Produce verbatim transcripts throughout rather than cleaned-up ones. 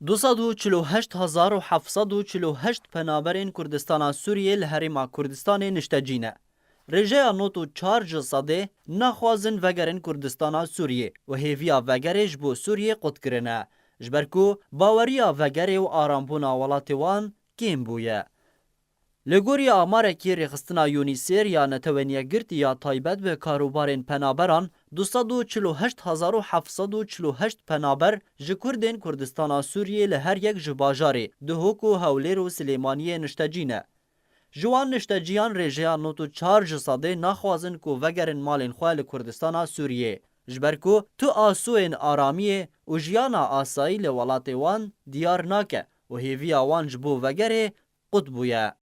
Du sed û çil û heşt hezar û heft sed û çil û heşt penaberên Kurdistana Sûriyê li Herêma Kurdistanê niştecî ne. Rêjeya nod û çar ji sedê naxwazin vegerin Kurdistana Sûriyê û hêviya vegerê ji bo Sûriyê qut kirine, ji ber ku baweriya vegerê û arambûna welatê wan kêm bûye. Li gorî amarekî rêxistina UNHCR ya Netewên Yekgirtî ya taybet bi karûbarên penaberan, du sed û çil û heşt hezar û heft sed û çil û heşt penaber ji Kurdên Kurdistana Sûriyê li her yek ji bajarê Duhok û Hewlêr û Silêmaniyê niştecî ne. Ji wan nişteciyan rêjeya nod û çar ji sedê naxwazin ku vegerin malên xwe li Kurdistana Sûriyê, ji ber ku tu asûyên aramiyê û jiyana asayî li welatê wan diyar nake û hêviya wan ji bo vegerê qut bûye.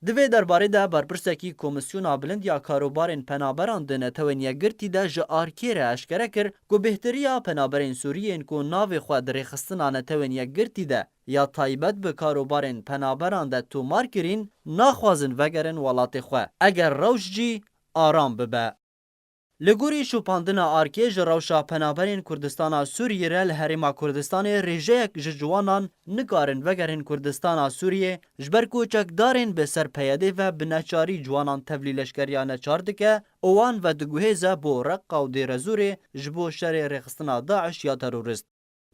Di vê derbarê de berpirsekî Komîsyona Bilind ya Karûbarên Penaberan di Netewên Yekgirtî de ji ARKê re eşkere kir ku bêhtiriya penaberên Sûriyên ku navê xwe di Rêxistina Netewên Yekgirtî de ya taybet bi karûbarên penaberan de tomar kirîn, naxwazin vegerin welatê xwe, eger rewş jî aram bibe. Li gorî şopandina ARKê ji rewşa penaberên Kurdistana Sûriyê re li Herêma Kurdistanê rêjeyek ji ciwanan nikarin vegerin Kurdistana Sûriyê, ji ber ku çekdarên bi ser PYDê ve bi neçarî ciwanan tevlî leşkeriya neçar dike û wan vediguhêze bo Reqqa û Dêrezûrê ji bo şerê rêxistina DAIŞ ya terorist.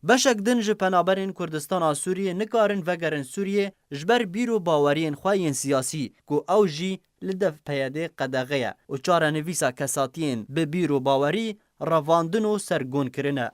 Beşek din ji penaberên Kurdistana Sûriyê nikarin vegerin Sûriyê ji ber bîr û baweriyên xwe yên siyasî ku ew jî li dev PYDê qedexe ye û çarenivîsa kesatiyên bi bîr û bawerî revandin û sergon kirine.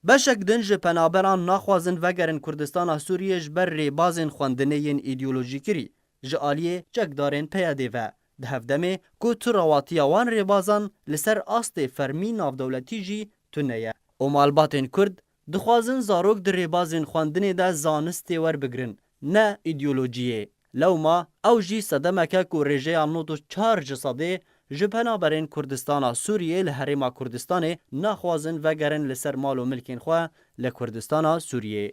Beşek din ji penaberan naxwazin vegerin Kurdistana Sûriyê ji ber rêbazên xwendinê yên îdeolojîkirî ji aliyê çekdarên PYDê ve, di hevdemê ku tu rewatiya wan rêbazan li ser astê fermî navdewletî jî tune ye. Û malbatên Kurd dixwazin zarok di rêbazên xwendinê de zanistê werbigrin, ne îdeolojiyê. Lewma ew jî sedemeke ku rêjeya nod û çar ji sedê ji penaberên Kurdistana Sûriyê li Herêma Kurdistanê naxwazin vegerin li ser mal û milkên xwe li Kurdistana Sûriyê.